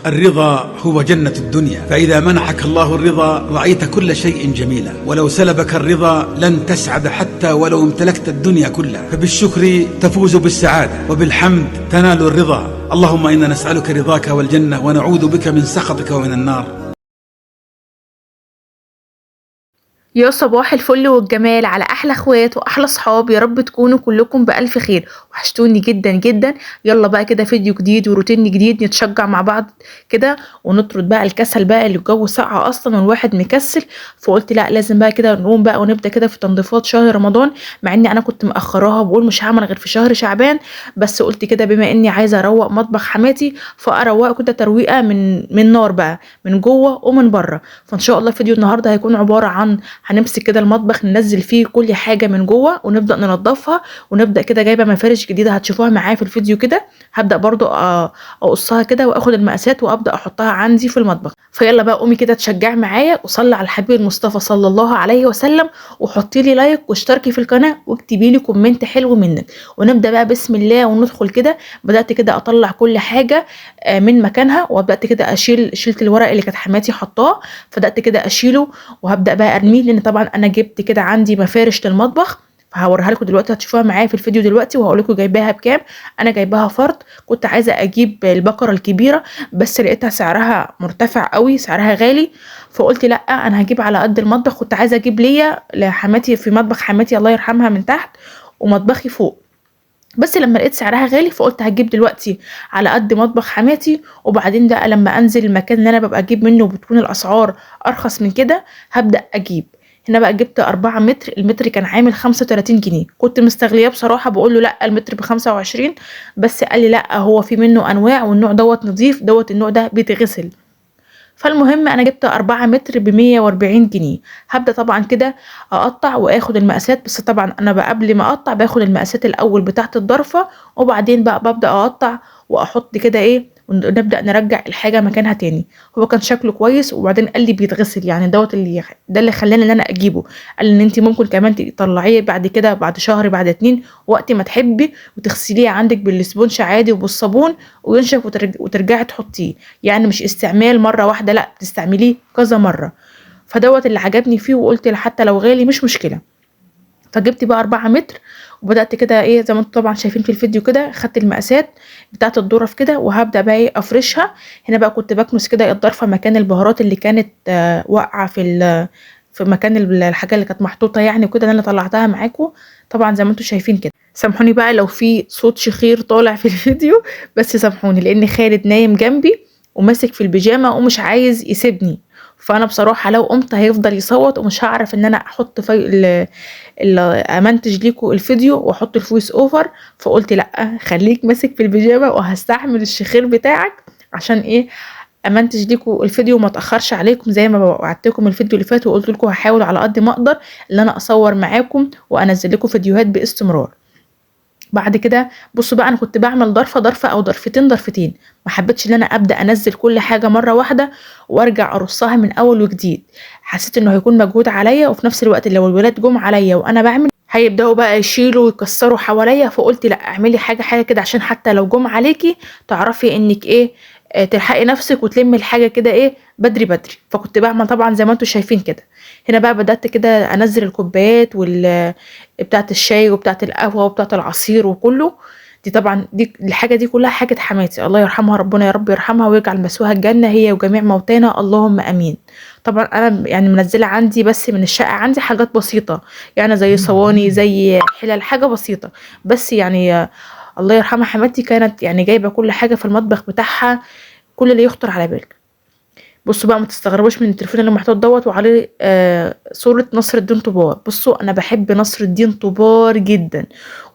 الرضا هو جنة الدنيا، فإذا منحك الله الرضا رأيت كل شيء جميلا، ولو سلبك الرضا لن تسعد حتى ولو امتلكت الدنيا كلها. فبالشكر تفوز بالسعادة، وبالحمد تنال الرضا. اللهم إنا نسألك رضاك والجنة، ونعوذ بك من سخطك ومن النار. يا صباح الفل والجمال على احلى اخوات واحلى صحاب، يا رب تكونوا كلكم بالف خير. وحشتوني جدا جدا. يلا بقى كده فيديو جديد وروتين جديد، نتشجع مع بعض كده ونطرد بقى الكسل بقى اللي الجو ساقع اصلا والواحد مكسل. فقلت لا، لازم بقى كده نقوم بقى ونبدا كده في تنظيفات شهر رمضان، مع اني انا كنت مأخراها وبقول مش هعمل غير في شهر شعبان، بس قلت كده بما اني عايزه اروق مطبخ حماتي فاروقه كده ترويقه من نار بقى، من جوه ومن بره. فان شاء الله فيديو النهارده هيكون عبارة عن هنمسك كده المطبخ، ننزل فيه كل حاجة من جوه ونبدا ننضفها، ونبدا كده جايبه مفارش جديدة هتشوفوها معايا في الفيديو كده. هبدا برضو اقصها كده واخد المقاسات وابدا احطها عندي في المطبخ. فيلا بقى قومي كده تشجعي معايا وصلي على الحبيب المصطفى صلى الله عليه وسلم، وحطي لي like واشتركي في القناة واكتبي لي comment حلو منك. ونبدا بقى بسم الله وندخل كده. بدات كده اطلع كل حاجة من مكانها، وبدات كده اشيل، شلت الورق اللي كانت حماتي حطاه فبدات كده اشيله وهبدا بقى ارميه، لان طبعا انا جبت كده عندي مفارش للمطبخ فهوريها لكم دلوقتي، هتشوفوها معايا في الفيديو دلوقتي وهقول لكم جايباها بكام. انا جايباها فرد، كنت عايزه اجيب البقرة الكبيرة بس لقيتها سعرها مرتفع قوي، سعرها غالي، فقلت لا انا هجيب على قد المطبخ. كنت عايزه اجيب ليا لحماتي في مطبخ حماتي الله يرحمها من تحت ومطبخي فوق، بس لما لقيت سعرها غالي فقلت هجيب دلوقتي على قد مطبخ حماتي، وبعدين بقى لما انزل المكان اللي انا ببقى اجيب منه بتكون الاسعار ارخص من كده هبدا اجيب. هنا بقى جبت 4 متر، المتر كان عامل 35 جنيه، كنت مستغليه بصراحة، بقول له لا المتر ب25، بس قال لي لا هو في منه انواع والنوع دوت نظيف، دوت النوع ده بيتغسل. فالمهم انا جبت 4 متر ب140 جنيه. هبدا طبعا كده اقطع واخد المقاسات، بس طبعا انا بقى قبل ما اقطع باخد المقاسات الاول بتاعه الضرفه، وبعدين بقى ببدا اقطع واحط كده ايه، ونبدا نرجع الحاجة مكانها تاني. هو كان شكله كويس، وبعدين قال لي بيتغسل، يعني دوت اللي ده اللي خلاني ان انا اجيبه. قال لي ان انت ممكن كمان تطلعيه بعد كده، بعد شهر بعد 2 وقت ما تحبي، وتغسليه عندك بالسبونش عادي وبالصابون وينشف وترجعي تحطيه، يعني مش استعمال مرة واحدة، لا تستعمليه كذا مرة. فدوت اللي عجبني فيه، وقلت حتى لو غالي مش مشكلة. فجبت بقى 4 متر وبدات كده ايه زي ما انتم طبعا شايفين في الفيديو كده، خدت المقاسات بتاعه الظرف كده وهبدا بقى ايه افرشها. هنا بقى كنت بكنس كده الضرفه مكان البهارات اللي كانت واقعه في مكان الحاجة اللي كانت محطوطة يعني وكده، اللي انا طلعتها معاكم طبعا زي ما انتم شايفين كده. سامحوني بقى لو في صوت شخير طالع في الفيديو، بس سامحوني لان خالد نايم جنبي وماسك في البيجامه ومش عايز يسيبني، فانا بصراحة لو قمت هيفضل يصوت ومش هعرف ان انا احط في امنتج ليكم الفيديو واحط ال voice over. فقلت لا خليك ماسك في البيجامه وهستحمل الشخير بتاعك عشان ايه امنتج ليكم الفيديو وما اتاخرش عليكم زي ما وعدتكم الفيديو اللي فات، وقلت لكم هحاول على قد ما اقدر ان انا اصور معاكم وانزل لكم فيديوهات باستمرار. بعد كده بصوا بقى انا كنت بعمل ضرفه ضرفه او ضرفتين ضرفتين، ما حبيتش ان انا ابدا انزل كل حاجة مرة واحدة وارجع ارصها من اول وجديد، حسيت انه هيكون مجهود عليا، وفي نفس الوقت لو الولاد جم عليا وانا بعمل هيبداوا بقى يشيلوا ويكسروا حواليا، فقلت لا اعملي حاجة حاجة كده عشان حتى لو جم عليكي تعرفي انك ايه تلحقي نفسك وتلمي الحاجة كده ايه بدري بدري. فكنت بعمل طبعا زي ما انتم شايفين كده. هنا بقى بدات كده انزل الكوبايات وال بتاعه الشاي وبتاعه القهوة وبتاعه العصير وكله. دي طبعا دي الحاجة دي كلها حاجة حماتي الله يرحمها، ربنا يا رب يرحمها ويجعل مثواها الجنة هي وجميع موتانا اللهم امين. طبعا انا يعني منزله عندي بس من الشقة عندي حاجات بسيطة، يعني زي صواني زي حلل، حاجة بسيطة بس، يعني الله يرحمها حماتي كانت يعني جايبه كل حاجة في المطبخ بتاعها، كل اللي يخطر على بالك. بصوا بقى ما تستغربوش من التليفون اللي محطوط دوت وعليه صورة نصر الدين طوبار. بصوا انا بحب نصر الدين طوبار جدا،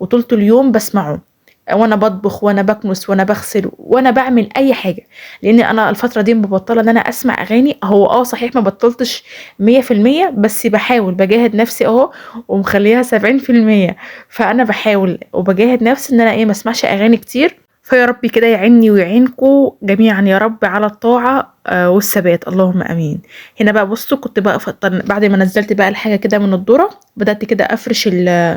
وطول اليوم بسمعه وانا بطبخ وانا بكنس وانا بغسل وانا بعمل اي حاجة، لان انا الفترة دي مبطله ان انا اسمع اغاني. هو صحيح ما بطلتش 100%، بس بحاول بجاهد نفسي اهو ومخليها 70%. فانا بحاول وبجاهد نفسي ان انا ايه ما اسمعش اغاني كتير. فيا ربي كده يعيني ويعينكم جميعا يا رب على الطاعة والثبات، اللهم امين. هنا بقى بصوا كنت بقى بعد ما نزلت بقى الحاجة كده من الذرة، بدات كده افرش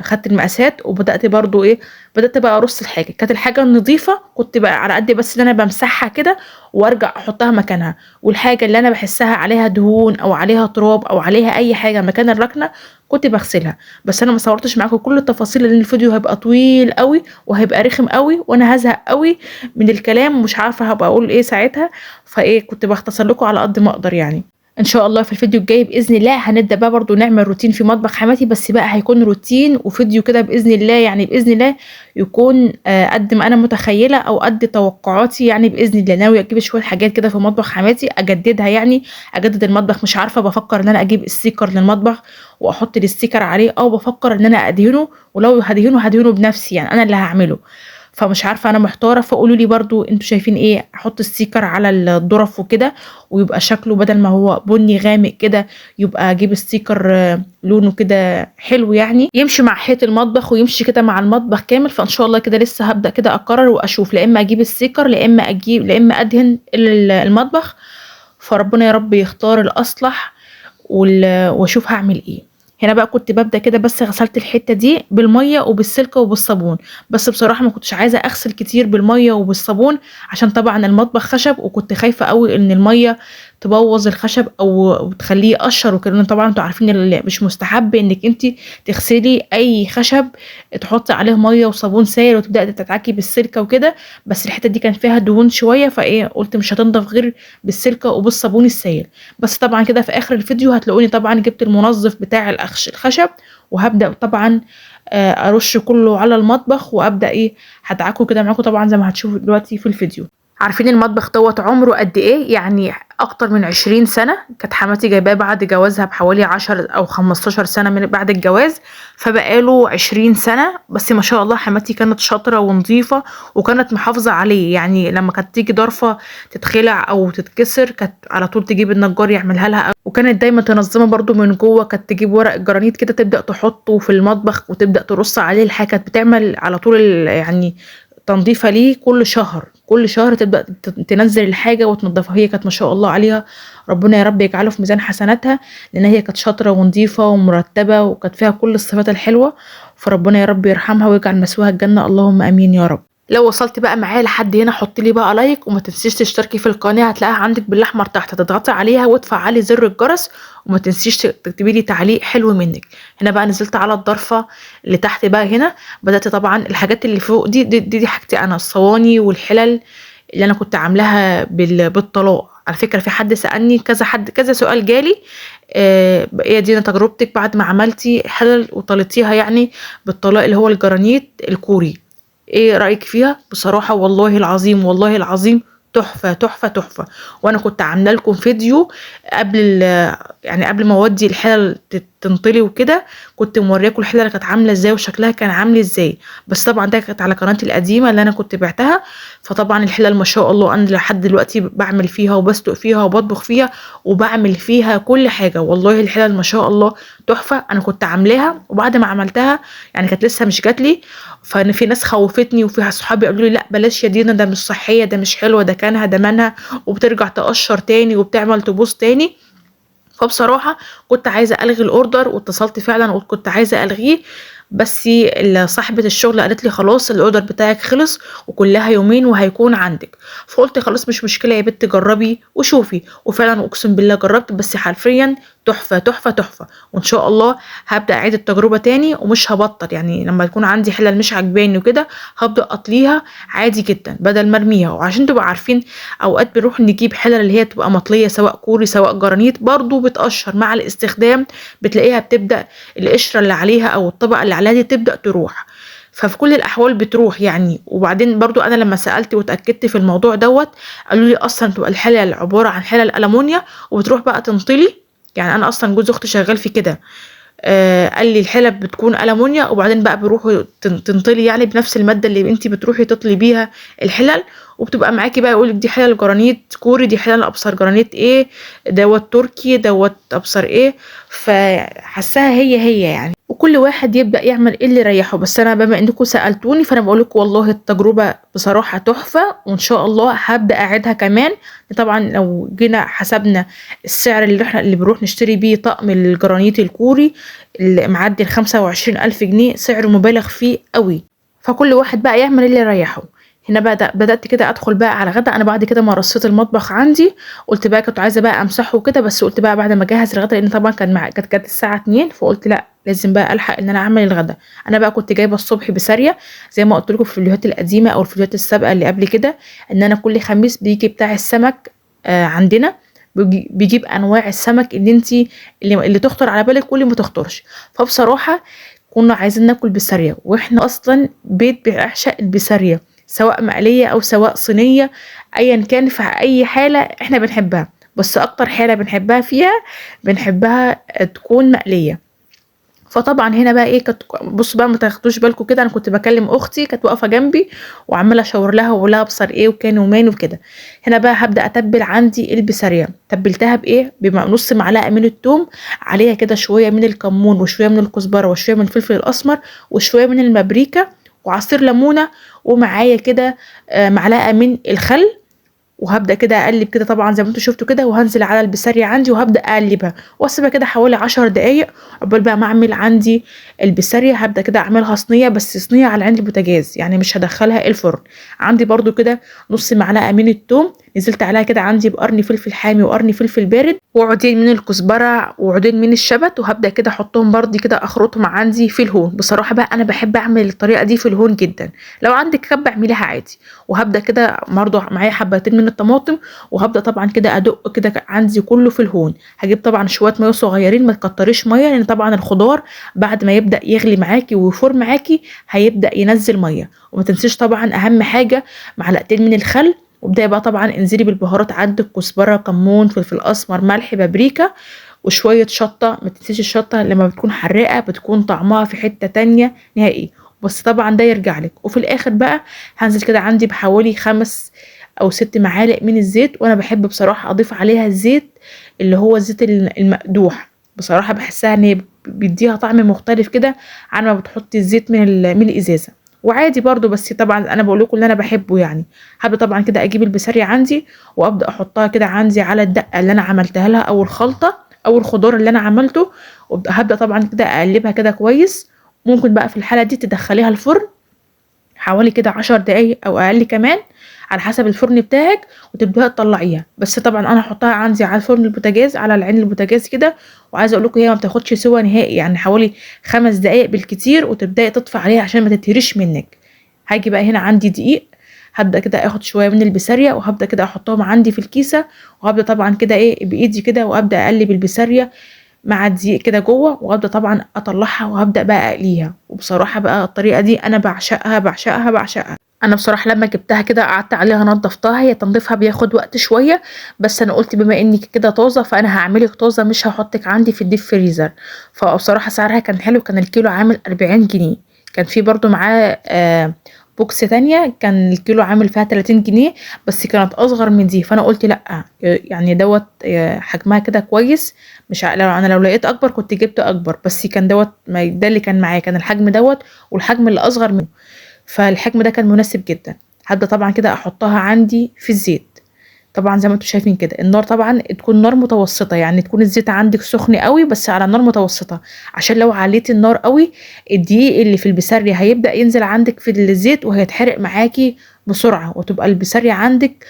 خدت المقاسات، وبدات برضو ايه، بدات بقى ارص الحاجة. كانت الحاجة النظيفة كنت بقى على قد بس ان انا بمسحها كده وارجع احطها مكانها، والحاجة اللي انا بحسها عليها دهون او عليها تراب او عليها اي حاجة مكان الركنه كنت بغسلها. بس انا ما صورتش معاكم كل التفاصيل لان الفيديو هيبقى طويل قوي وهيبقى رخم قوي، وانا هزهق قوي من الكلام ومش عارفه هبقى اقول ايه ساعتها، فايه كنت بختصر لكم على قد ما اقدر يعني. ان شاء الله في الفيديو الجاي باذن الله هنبدا بقى برضو نعمل روتين في مطبخ حماتي، بس بقى هيكون روتين وفيديو كده باذن الله، يعني باذن الله يكون قد ما انا متخيله او قد توقعاتي يعني باذن الله. ناوية اجيب شوية حاجات كده في مطبخ حماتي اجددها، يعني اجدد المطبخ. مش عارفه، بفكر ان انا اجيب sticker للمطبخ واحط ال sticker عليه، او بفكر ان انا ادهنه، ولو هدهنه هدهنه بنفسي يعني انا اللي هعمله. فمش عارفه، انا محتارة، فقولوا لي برضو انتوا شايفين ايه. احط sticker على الظرف وكده ويبقى شكله بدل ما هو بني غامق كده يبقى اجيب sticker لونه كده حلو، يعني يمشي مع حيط المطبخ ويمشي كده مع المطبخ كامل. فان شاء الله كده لسه هبدا كده اقرر واشوف، لا اما اجيب sticker لا اما اجيب لا اما ادهن المطبخ. فربنا يا رب يختار الاصلح واشوف هعمل ايه. هنا بقى كنت ببدا كده، بس غسلت الحتة دي بالمية وبالسلكه وبالصابون، بس بصراحة ما كنتش عايزه اغسل كتير بالمية وبالصابون عشان طبعا المطبخ خشب، وكنت خايفة قوي ان المية تبوظ الخشب او تخليه يقشر وكده. طبعا انتوا عارفين اللي مش مستحب انك انت تغسلي اي خشب تحطي عليه مية وصابون سائل وتبداي تتعكي بالسلكه وكده، بس الحتة دي كان فيها دهون شوية، فايه قلت مش هتنضف غير بالسلكه وبالصابون السائل. بس طبعا كده في اخر الفيديو هتلاقوني طبعا جبت المنظف بتاع الخشب، وهبدا طبعا ارش كله على المطبخ، وابدا ايه هدعكه كده معاكم طبعا زي ما هتشوفوا دلوقتي في الفيديو. عارفين المطبخ دوت عمره قد ايه؟ يعني اكتر من 20 سنة. كانت حماتي جايباه بعد جوازها بحوالي 10 او 15 سنة من بعد الجواز، فبقاله 20 سنة. بس ما شاء الله حماتي كانت شاطرة ونظيفه وكانت محافظة عليه، يعني لما كانت تيجي ضرفه تتخلع او تتكسر كانت على طول تجيب النجار يعملها لها، وكانت دايما تنظمه برضو من جوه. كانت تجيب ورق جرانيت كده تبدا تحطه في المطبخ وتبدا ترص عليه الحاجة، كانت بتعمل على طول يعني تنظيفه ليه كل شهر، كل شهر تبدا تنزل الحاجة وتنظفها. هي كانت ما شاء الله عليها، ربنا يا رب يجعله في ميزان حسناتها، لان هي كانت شاطرة ونظيفه ومرتبة وكانت فيها كل الصفات الحلوة، فربنا يا رب يرحمها ويجعل مثواها الجنة، اللهم امين يا رب. لو وصلت بقى معايا لحد هنا حط لي بقى like، وما تنسيش تشتركي في القناة، هتلاقيها عندك بالاحمر تحت، تضغطي عليها وتفعلي زر الجرس، وما تنسيش تكتبي لي تعليق حلو منك. هنا بقى نزلت على الضرفه اللي تحت بقى، هنا بدات طبعا الحاجات اللي فوق دي دي, دي, دي حاجتي انا، الصواني والحلل اللي انا كنت عاملاها بالطلاق. على فكرة في حد سالني كذا، حد كذا سؤال جالي، ايه دينا تجربتك بعد ما عملتي حلل وطلتيها يعني بالطلاق اللي هو الجرانيت الكوري، ايه رأيك فيها؟ بصراحة والله العظيم والله العظيم تحفة تحفة تحفة. وانا كنت عامله لكم فيديو قبل، يعني قبل ما اودي الحلل تنطلي وكده، كنت مورياكم الحلل كانت عامله ازاي وشكلها كان عامل ازاي، بس طبعا ده كانت على قناتي القديمة اللي انا كنت بعتها. فطبعا الحلل ما شاء الله انا لحد دلوقتي بعمل فيها وبسلق فيها وبطبخ فيها وبعمل فيها كل حاجة، والله الحلل ما شاء الله تحفة. انا كنت عاملاها وبعد ما عملتها يعني كانت لسه مش جاتلي، فانا في ناس خوفتني وفي صحابي قالوا لي لا بلاش يا دينا، ده مش صحية، ده مش حلوة، ده كانها ده منها، وبترجع تقشر تاني وبتعمل تبوظ تاني. فبصراحة كنت عايزه الغي ال order، واتصلت فعلا وكنت عايزه الغيه، بس صاحبه الشغل قالت لي خلاص ال order بتاعك خلص وكلها يومين وهيكون عندك. فقلت خلاص مش مشكلة يا بنت، جربي وشوفي. وفعلا اقسم بالله جربت، بس حرفيا تحفة تحفة تحفة. وان شاء الله هبدا اعيد التجربة تاني ومش هبطل، يعني لما يكون عندي حلل مش عجباني وكده هبدا اطليها عادي جدا بدل ما ارميها. وعشان تبقوا عارفين اوقات بنروح نجيب حلل اللي هي تبقى مطليه سواء كوري سواء جرانيت، برضو بتقشر مع الاستخدام، بتلاقيها بتبدا القشرة اللي عليها او الطبقة اللي عليها دي تبدا تروح، ففي كل الاحوال بتروح يعني. وبعدين برضو انا لما سالت واتاكدت في الموضوع دوت قالوا لي اصلا تبقى الحلل عبارة عن حلل المونيا وبتروح بقى تنطلي. يعني انا اصلا جوز اختي شغال في كده، قال لي الحلل بتكون المونيا وبعدين بقى بيروحوا تنطلي يعني بنفس المادة اللي انت بتروحي تطلي بيها الحلل، وبتبقى معاكي بقى يقولك دي حلل جرانيت كوري، دي حلل ابصر جرانيت ايه، دوت تركي، دوت ابصر ايه، فحساها هي هي يعني، وكل واحد يبدأ يعمل ايه اللي يريحه. بس انا بما انكم سألتوني فانا بقول لكم والله التجربة بصراحة تحفة، وان شاء الله هبدأ اعيدها كمان. طبعا لو جينا حسبنا السعر اللي احنا اللي بنروح نشتري بيه طقم الجرانيت الكوري اللي معدي ال 25,000 جنيه، سعره مبالغ فيه قوي، فكل واحد بقى يعمل اللي يريحه. هنا بدأت كده ادخل بقى على غدا. انا بعد كده ما رصيت المطبخ عندي، قلت بقى كنت عايزه بقى امسحه كده، بس قلت بقى بعد ما اجهز الغدا، لان طبعا كان مع كانت الساعة 2، فقلت لا لازم بقى الحق ان انا اعمل الغدا. انا بقى كنت جايبه الصبح بسارية زي ما قلت لكم في الفيديوهات القديمة او الفيديوهات السابقة اللي قبل كده، ان انا كل خميس بيجي بتاع السمك عندنا، بيجيب انواع السمك اللي انت اللي تخطر على بالك واللي ما تخطرش. فبصراحة كنا عايزين ناكل بسارية، واحنا اصلا بيت بيعشق البسارية، سواء مقلية او سواء صينية، ايا كان في اي حاله احنا بنحبها، بس اكتر حاله بنحبها فيها بنحبها تكون مقلية. فطبعا هنا بقى ايه، كنت بصوا بقى ما تاخدوش بالكم كده، انا كنت بكلم اختي كانت واقفة جنبي وعماله اشاور لها واقول لها ابصر ايه وكان ومان وكده. هنا بقى هبدا اتبل عندي البسارية. تبلتها بايه؟ بنص معلقه من الثوم، عليها كده شوية من الكمون وشوية من الكزبره وشوية من الفلفل الاسمر وشوية من المبريكه وعصير ليمونه، ومعايا كده معلقه من الخل. وهبدا كده اقلب كده طبعا زي ما انتم شفتوا كده، وهنزل على البسارية عندي وهبدا اقلبها واسيبها كده حوالي 10 دقايق عقبال بقى ما اعمل عندي البسارية. هبدا كده اعملها صينية، بس صينية على عند البوتاجاز يعني مش هدخلها الفرن. عندي برده كده نص معلقه من الثوم، نزلت عليها كده عندي بقرن فلفل حامي وقرن فلفل بارد وعودين من الكزبره وعودين من الشبت، وهبدا كده احطهم برده كده اخرطهم عندي في الهون. بصراحة بقى انا بحب اعمل الطريقة دي في الهون جدا، لو عندك كبه اعمليها عادي. وهبدا كده برده معايا حبتين من الطماطم، وهبدا طبعا كده ادق كده عندي كله في الهون. هجيب طبعا شوية مية صغيرين، ما تكتريش مية، لان طبعا الخضار بعد ما يبدا يغلي معاكي ويفور معاكي هيبدا ينزل مية. وما تنسيش طبعا اهم حاجة معلقتين من الخل. وابداي بقى طبعا انزلي بالبهارات عندك، كزبره، كمون، فلفل اسمر، ملح، بابريكا، وشوية شطه. ما تنسيش الشطه لما بتكون حراقه بتكون طعمها في حتة تانية نهائي، بس طبعا ده يرجع لك. وفي الاخر بقى هنزل كده عندي بحوالي 5 او 6 معالق من الزيت، وانا بحب بصراحة اضيف عليها الزيت اللي هو الزيت المقدوح، بصراحة بحسها ان هي بيديها طعم مختلف كده عن ما بتحطي الزيت من الازازه. وعادي برضو، بس طبعا انا بقول لكم اللي انا بحبه يعني. حابة طبعا كده اجيب البسارية عندي وابدا احطها كده عندي على الدقة اللي انا عملتها لها او الخلطة او الخضار اللي انا عملته، وهبدا طبعا كده اقلبها كده كويس. ممكن بقى في الحالة دي تدخليها الفرن حوالي كده 10 دقايق او اقل كمان على حسب الفرن بتاعك، وتبداي تطلعيها. بس طبعا انا هحطها عندي على الفرن البوتاجاز، على العين البوتاجاز كده. وعايزه اقول لكم هي ما بتاخدش سوا نهائي، يعني حوالي 5 دقايق بالكتير، وتبداي تطفي عليها عشان ما تتهريش منك. هاجي بقى هنا عندي دقيق، هبدا كده اخد شوية من البسارية وهبدا كده احطهم عندي في الكيسة، وهبدا طبعا كده ايه بايدي كده، وابدا اقلب البسارية مع الدقيق كده جوه، وابدا طبعا اطلعها وهبدا بقى اقليها. وبصراحة بقى الطريقة دي انا بعشقها بعشقها بعشقها. انا بصراحة لما جبتها كده قعدت عليها نظفتها، هي تنظيفها بياخد وقت شوية، بس انا قلت بما انك كده طازة فانا هعملك طازة، مش هحطك عندي في ال deep freezer. فبصراحة سعرها كان حلو، كان الكيلو عامل 40 جنيه. كان في برضو معاه box تانية كان الكيلو عامل فيها 30 جنيه، بس كانت اصغر من دي، فانا قلت لا يعني دوت حجمها كده كويس، مش لو انا لو لقيت اكبر كنت جبت اكبر، بس كان دوت ده اللي كان معايا، كان الحجم دوت والحجم اللي اصغر منه، فالحجم ده كان مناسب جدا. هبدا طبعا كده احطها عندي في الزيت. طبعا زي ما انتم شايفين كده النار طبعا تكون نار متوسطه، يعني تكون الزيت عندك سخن قوي بس على نار متوسطه، عشان لو عليتي النار قوي الدقيق اللي في البسارية هيبدا ينزل عندك في الزيت وهيتحرق معاكي بسرعة، وتبقى البسارية عندك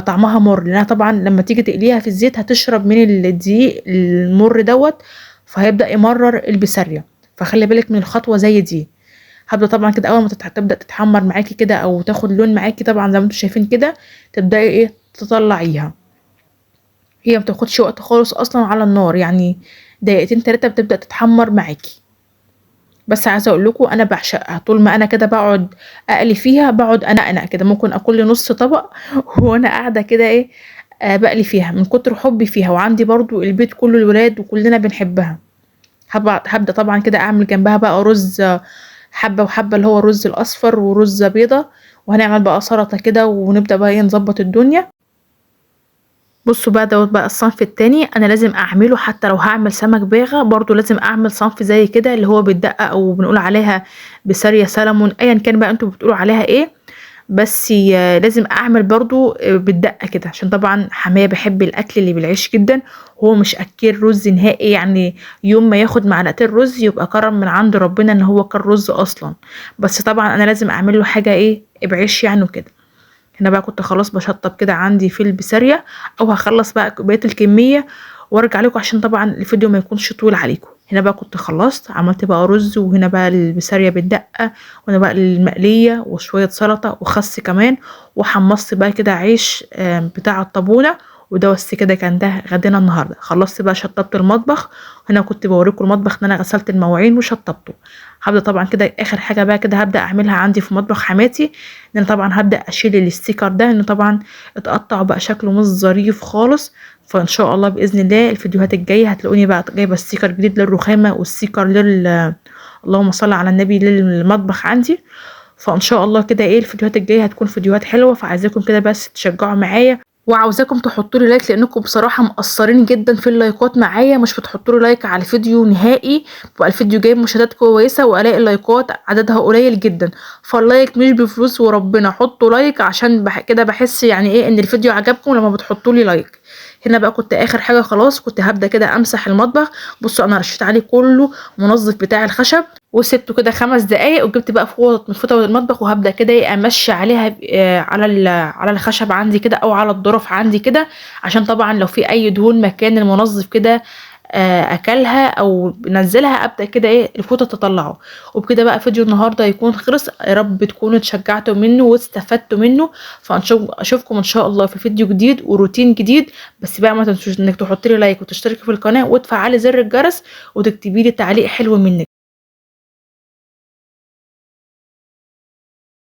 طعمها مر، لانها طبعا لما تيجي تقليها في الزيت هتشرب من الدقيق المر دوت، فهيبدا يمرر البسارية. فخلي بالك من الخطوة زي دي. هبدا طبعا كده اول ما تبدا تتحمر معاكي كده او تاخد لون معاكي طبعا زي ما انتم شايفين كده، تبداي ايه تطلعيها. هي ما بتاخدش وقت خالص اصلا على النار، يعني دقيقتين 3 بتبدا تتحمر معاكي. بس عايزه اقول لكم انا بعشقها، طول ما انا كده بقعد اقلي فيها بقعد انقنق كده، ممكن اكل نص طبق وانا قاعدة كده ايه بقلي فيها من كتر حبي فيها. وعندي برضو البيت كله الولاد وكلنا بنحبها. هبدا طبعا كده اعمل جنبها بقى رز حبه وحبه، اللي هو الرز الاصفر ورز بيضة، وهنعمل بقى سلطة كده ونبدا بقى ايه نظبط الدنيا. بصوا بقى دوت بقى الصنف التاني انا لازم اعمله، حتى لو هعمل سمك باغه برضو لازم اعمل صنف زي كده اللي هو بالدقه او بنقول عليها بسارية سلمون، ايا كان بقى انتوا بتقولوا عليها ايه، بس لازم اعمل برضو بالدقه كده، عشان طبعا حماية بحب الاكل اللي بالعيش جدا، هو مش اكل رز نهائي، يعني يوم ما ياخد معلقتين رز يبقى كرم من عند ربنا ان هو كان رز اصلا، بس طبعا انا لازم اعمل له حاجة ايه بعيش يعني وكده. هنا بقى كنت خلاص بشطب كده عندي في البسارية، او هخلص بقى بقية الكمية وارجع لكم عشان طبعا الفيديو ما يكونش طويل عليكم. هنا بقى كنت خلصت عملت بقى رز، وهنا بقى البسارية بالدقة، وهنا بقى المقلية وشوية سلطة وخس كمان، وحمصت بقى كده عيش بتاع الطابونة، وده بس كده كان ده غدينا النهارده. خلصت بقى شطبت المطبخ، هنا كنت بوريكم المطبخ ان انا غسلت المواعين وشطبته. هبدا طبعا كده اخر حاجة بقى كده هبدا اعملها عندي في مطبخ حماتي، ان انا طبعا هبدا اشيل ال sticker ده، انه طبعا اتقطع وبقى شكله مش ظريف خالص. فان شاء الله باذن الله الفيديوهات الجاية هتلاقوني بقى جايبه sticker جديد للرخامه وال sticker لل اللهم صل على النبي للمطبخ عندي. فان شاء الله كده ايه الفيديوهات الجاية هتكون فيديوهات حلوة، فعايزاكم كده بس تشجعوا معايا، وعاوزاكم تحطوا لي like، لانكم بصراحة مقصرين جدا في اللايكات معايا، مش بتحطوا لي like على الفيديو نهائي، بقى الفيديو جايب مشاهدات كويسة والاقي اللايكات عددها قليل جدا، فال like مش بفلوس وربنا، حطوا like عشان كده بحس يعني ايه ان الفيديو عجبكم لما بتحطوا لي like. هنا بقى كنت اخر حاجة خلاص كنت هبدا كده امسح المطبخ. بصوا انا رشيت عليه كله منظف بتاع الخشب وسبته كده 5 دقايق، وجبت بقى فوط من فوطه المطبخ وهبدا كده امشي عليها على الخشب عندي كده او على الظرف عندي كده، عشان طبعا لو في اي دهون مكان المنظف كده اكلها او نزلها ابدا كده ايه الفوطه تطلعه. وبكده بقى فيديو النهارده يكون خلص، يا رب تكونوا اتشجعتوا منه واستفدتوا منه. فاشوفكم ان شاء الله في فيديو جديد وروتين جديد، بس بقى ما تنسوش انك تحطي لي like وتشتركي في القناة وتفعلي زر الجرس وتكتبي لي تعليق حلو منك.